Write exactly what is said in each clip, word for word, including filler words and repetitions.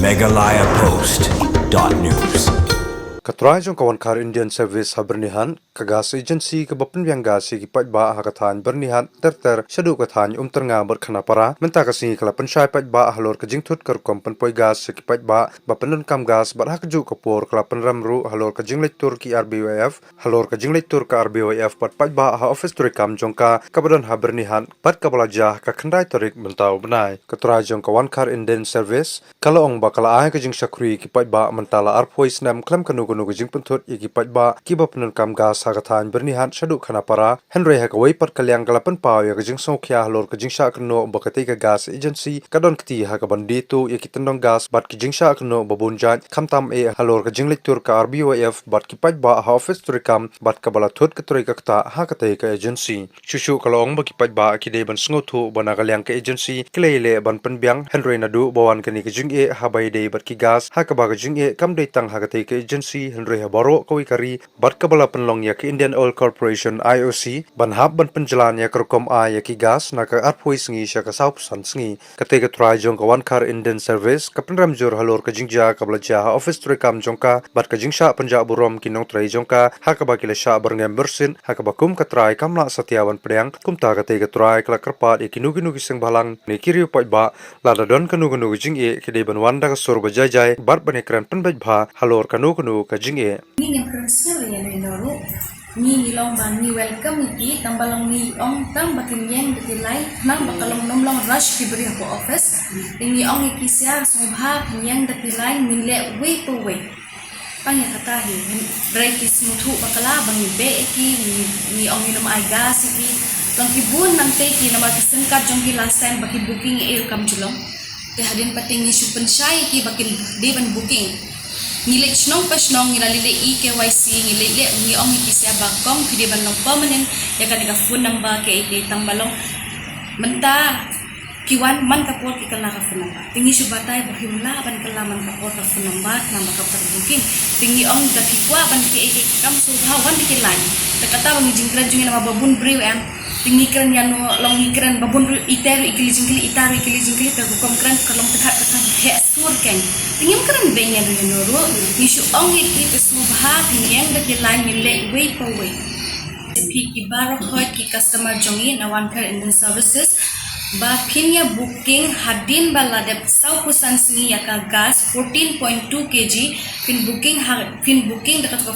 Meghalaya Post dot news. Ka trai jong ka Wankhar Indian Service ha Byrnihat, ka gas agency kaba pynbiang gas ïa ki paidbah ha ka thaiñ Byrnihat ter ter shaduh ka thaiñ Umtyrnga bad Khanapara, mynta ka sngi ka la pynshai paidbah halor ka jingthut ka rukom pynpoi gas ïa ki paidbah ba pyndonkam gas, bad ha kajuh ka por ka la pynrem ruh halor ka jingleit tur ki R B Y F, halor ka jingleit tur ka R B Y F bad paidbah ha office treikam jong ka kaba don ha Byrnihat, bad kaba la jia ha ka khyndai tarik mynta u bnai. Ka trai jong ka Wankhar Indian Service ka la ong ba ka la ai ka jingshakri ïa ki paidbah mynta la arphew snem khlem kano kano ka jingpynthut ïa ki paidbah kiba pyndonkam gas ha ka thaiñ Byrnihat shaduh Khanapara, hynrei ha kawei pat ka liang ka la pynpaw ïa ka jingsngewkhia halor ka jingshah kynnoh ba katei ka gas agency ka don kti ha kaban die tuh ïa ki tyndong gas bad ki jingshah kynnoh ba bun jait, khamtam eh halor ka jingleit tur ka R B Y F bad ki paidbah ha office treikam, bad kaba la thut ka trei ka ktah ha katei ka agency. Shuh shuh ka la ong ba ki paidbah ki dei ban sngewthuh ba na ka liang ka agency ki la ïaleh ban pynbiang, hynrei naduh ba wan kane ka jingeh haba ïadei bad ki gas, ha kaba ka jingeh kam dei tang ha katei ka agency hynrei ha baroh kawei ka ri, bad kaba la pynlong ïa ka Indian Oil Corporation, I O C, ban hap ban pynjlan ïa ka rukom ai ïa ki gas na ka arphew sngi sha ka sawphew san sngi. Katei ka trai jong ka Wankhar Indian Service ka pynrem jur halor ka jingjia kaba la jia ha office treikam jong ka bad ka jingshah pynjah burom ki nongtrei jong ka ha kaba ki la shah byrngem myrshin, ha kaba kum ka trai kam lah satia ban pdiang. Kumta katei ka trai ka la kyrpad ïa kino kino ki seng bhalang ne ki riew paidbah, lada don kano kano ka jingeh ki dei ban wan da ka sur ba jai jai bad ban ïakren pynbeit bha halor kano kano ka jingeh. Ngi ngim kren sngewsih ïa ngi ruh. Ngi ngi long ba ngi welcome ïa ki, tang ba long ngi ong tang ba kin ïeng da ki line, khnang ba ka long nym long rush ki briew hapoh office. Te ngi ong ïa ki sha sngewbha kin ïeng da ki line, ngin leh wei pa wei. Tang ïa kata hi, hynrei ki sngewthuh bakla ba ngi beh ïa ki, ngi, ngi ong ngin ym ai gas ïa ki. Long ki bun nangtei ki namar ki sim card jong ki last time ba ki booking ïa u kam jlong. Te hadien pat te ngi shu pynshai ïa ki ba kin dei ban booking. Ngi leit shnong pa shnong, ngi la leit leh e-K Y C, ngi leit leh, ngi ong ïa ki sha ba kong phi dei ban long permanent ïa kane ka phone number kaei kaei, tang ba long mynta ki wan man ka por ki kylla ka phone number. Te ngi shu batai ba phim lah ban kylla man ka por ka phone number, namar ka por booking. Te ngi ong da phi kwah ban kaei kaei kam sngewbha wan da ki line. Te kata ba ngi jingkren jong ngi namar ba bun briew em. Te ngi kren ïa no long ngi kren ba bun ruh ita ruh i kylli jingkylli, ita ruh i kylli jingkylli, te ka rukom kren ka long tang ka tang heh sur keiñ. Te ngim kren beiñ ïa no ïa no ruh, ngi shu ong ïa ki te sngewbha te ngi ïeng da ki line, ngi leh wei pa wei. Te phi ki baroh hoid ki customer jong ngi na Wankhar Indian Services, ba phin ïa booking hadien ba la dep sawphew san sngi ïa ka gas fourteen point two K G, phin booking ha, phin booking da ka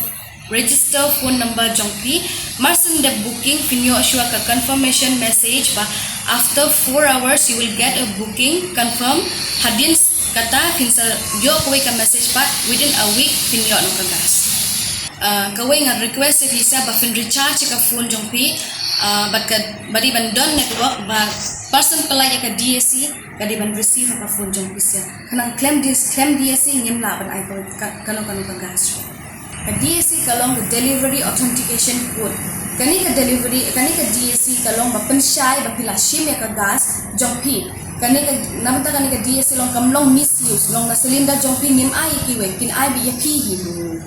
register phone number jong phi. Mar syn dep booking phin ïoh shuwa ka confirmation message ba after four hours you will get a booking confirm. Hadien kata phin sa ïoh kawei ka message pat within a week phin ïoh noh ka gas. Ah, kawei nga request ïa phi sa ba phin recharge ka phone jong phi, ah, bad ka, ba dei ban don network, ba person pynlait ïa ka D A C ka dei ban receive ha ka phone jong phi sa. Khnang khlem D-, khlem D A C ngim lah ban ai ka, ka, kano kano ka gas. Ka D A C ka long ka delivery authentication code. Kane ka delivery, kane ka D A C ka long ba pynshai ba phi la shim ïa ka gas jong phi. Kane ka, namar kane ka D A C long kam long misuse, long na cylinder jong phi ngim ai ïa kiwei, kin ai beit ïa phi hi.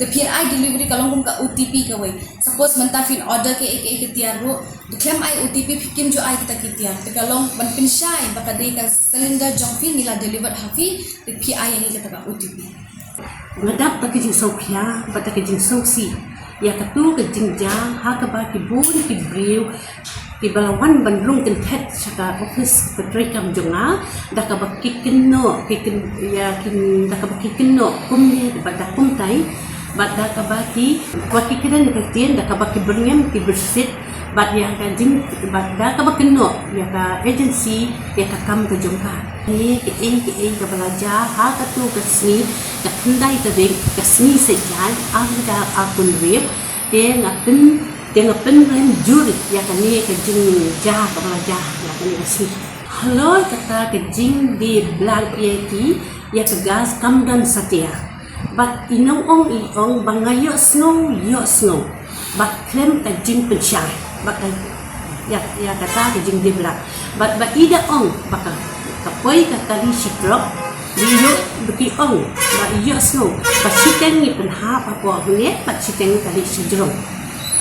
Te phin ai delivery ka long kum ka O T P kawei. Suppose mynta phin order kaei kaei ka tiar ruh, te khlem ai O T P phi kim ju ai kita ki tiar. Te ka long ban pynshai ba ka dei ka cylinder jong phi ngi la deliver ha phi, te phi ai ïa ngi kata ka O T P. Nga dap da ka jingsngewkhia bad da ka jingsngewsih ïa katu ka jingjia ha kaba ki bun ki briew kiba la wan ban rung kynthet sha ka office ka treikam jong nga, da kaba ki kynnoh, ki kyn-, ïa kin, da kaba ki kynnoh kumne bad da kumtai, bad da kaba ki, wat ki kren ka ktien, da kaba ki byrngem ki byrsit, bad ïa ka jing, bad da kaba kynnoh ïa ka agency ïa ka kam ka jong ka. Kaei kaei kaba la jia ha katu ka sngi, ka khyndai tarik ka sngi Saitjaiñ, ar hajar arphew hynriew, te nga pyn, te nga pynrem jur ïa kane ka jingjia kaba la jia ïa kane ka sngi. Halor kata ka jingdie blang ïa ki, ïa ka gas kam don satia. Bad i nongong i ong ba nga ïohsngew, ïohsngew. Bad khlem ka jingpynshai. Bad ka, ïa, ïa kata ka jingdie blang. Bad ba i da ong ba ka, ka poi ka kali shi trok. Ba i ïoh, ba ki ong ba i ïohsngew ba shiteng ngi pynhap hapoh hynne bad shiteng kali shi jrong.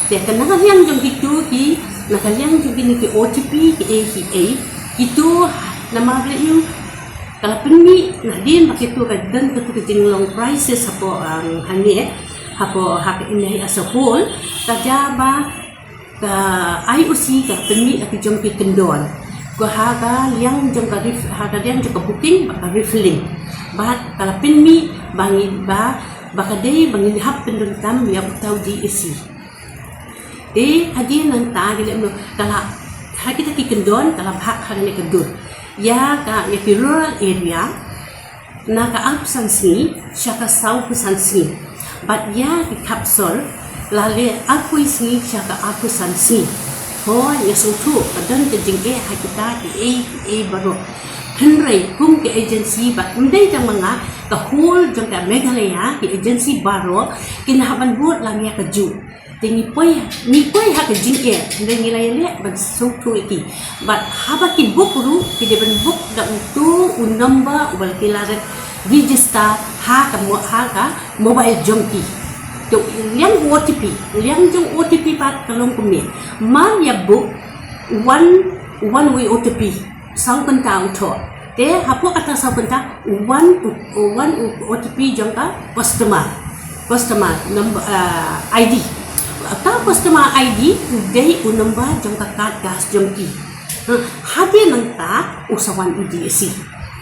Te ka na ka liang jong kitu ki, na ka liang jong kine ki O T P kiei kiei, kitu namar ba ïoh Ka la pynmih, nadien ba kito ka don kito ka jinglong crisis hapoh, um, hangne, hapoh ha ka India as a whole, ka jia ba ka I O C ka pynmih ïa ki jong ki kyndon. Ko ha ka liang jong ka ref-, ha ka liang jong ka booking bad ka refilling. Bad ka la pynmih ba ngi ba, ba ka dei ba ngin hap pyndonkam ïa uta u D A C. Te hadien nangta ki leh kumno, ka la, ha kita ki kyndon ka la bhah hangne ka dur. Ïa ka, ïa ki rural area, na ka arphew san sngi sha ka sawphew san sngi. Bad ïa ki khap sor, la leh arphew wei sngi sha ka arphew san sngi. Hooid, nga sngewthuh ba don ka jingeh ha kita kiei kiei baroh. Hynrei kum ka agency bad ym dei tang ma nga, ka whole jong ka Meghalaya, ki agency baroh kin hap ban bud lang ïa kajuh. Te ngi poi, ngi poi ha ka jingeh, hynrei ngi la ïaleh ban sngewthuh ïa ki. Bad haba ki book ruh, ki dei ban book da uto u number uba la ki la re-, register ha ka mo-, ha ka mobile jong ki. Te u liang O T P, u liang jong O T P pat ka long kumne. Mar ïa book, one, one way O T P. Saw kynta u thoh. Te hapoh kata saw kynta, u wan u, u wan u O T P jong ka customer. Customer number, ah, I D. Ka customer I D u dei u number jong ka card gas jong ki. Ha, hadien nangta u sa wan u D A C.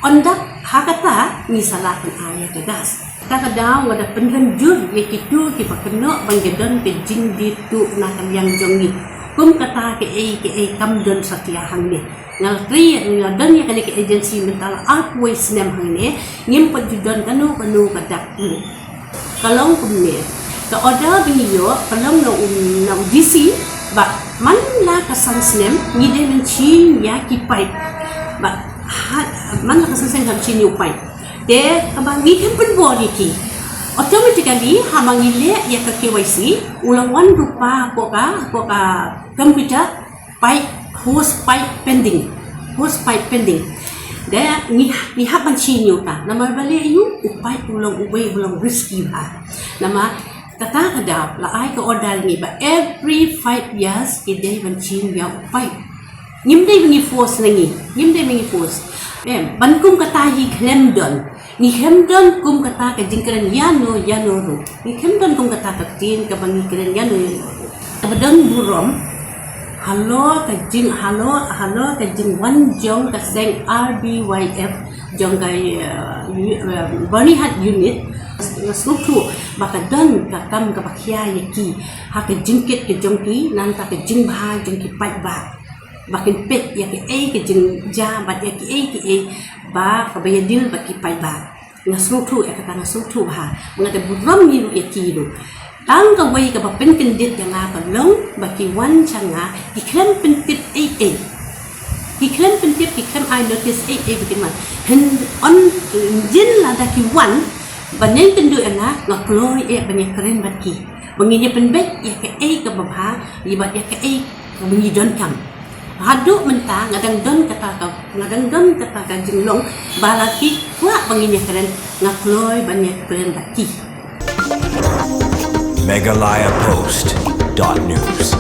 Ynda ha kata ngi sa lah pyn-ai ïa ka gas. Kata ka daw nga da pynrem jur ïa kito kiba kynnoh ban ïa don ka jingdie tuh na ka liang jong ngi. Kum kata kaei kaei kam don satia hangne. Nga la trei, nga la don ïa kane ka agency mynta la arphew wei snem hangne, ngim pat ju don kano kano ka dak. Ka long kumne. Ka order ba ngi ïoh ka long na u, na u D C, ba man la ka san snem ngi dei ban shim ïa ki pipe. Ba ha, man la ka san snem ngi dei ban shim ïa u pipe. Te kaba ngi khlem pynbor ïa ki. Automatically haba ngi leh ïa ka K Y C, u la wan rupa hapoh ka, hapoh ka computer, pipe, hose pipe pending. Hose pipe pending. Te ngi, ngi hap ban shim ïa uta. Namar balei ïa u, u pipe u long uwei u long risky bha. Namar kata ka daw la ai ka order ïa ngi ba every five years ki dei ban shim ïa u pipe. Ngim dei ba ngi force na ngi, ngim dei ba ngi force. Em, ban kum kata hi khlem don. Ngi khlem don kum kata ka jingkren ïano ïano ruh. Ngi khlem don kum kata ka ktien kaba ngi kren ïano ïano ruh. Kaba don burom halor ka jing, halor, halor ka jingwan jong ka seng R B Y F jong ka, eh, u-, eh, Byrnihat unit. Nga sngewthuh ba ka don ka kam kaba khia ïa ki ha ka jingkit ka jong ki, nangta ka jingbha jong ki paidbah. Ba kin peit ïa kaei ka jingjia bad ïa kaei kaei ba kaba ïadei bad ki paidbah. Nga sngewthuh ïa kata, nga sngewthuh bha. Nga da burom ngi ruh ïa ki ruh. Tang kawei kaba pynkyndit ïa nga ka long ba ki wan sha nga, ki khlem pyntip ei ei. Ki khlem pyntip, ki khlem ai notice ei ei ba kin wan. Hynrei ynjin lada ki wan ban ïeng kynduh ïa nga, nga kloi eh ban ïakren bad ki. Ba ngin ïa pynbeit ïa kaei kaba bha, ïa bad ïa kaei kaba ngi donkam. Haduh mynta nga dang don kata ka, nga dang don kata ka jinglong ba la ki kwah ba ngin ïakren, nga kloi ban ïakren bad ki. Meghalaya Post dot news.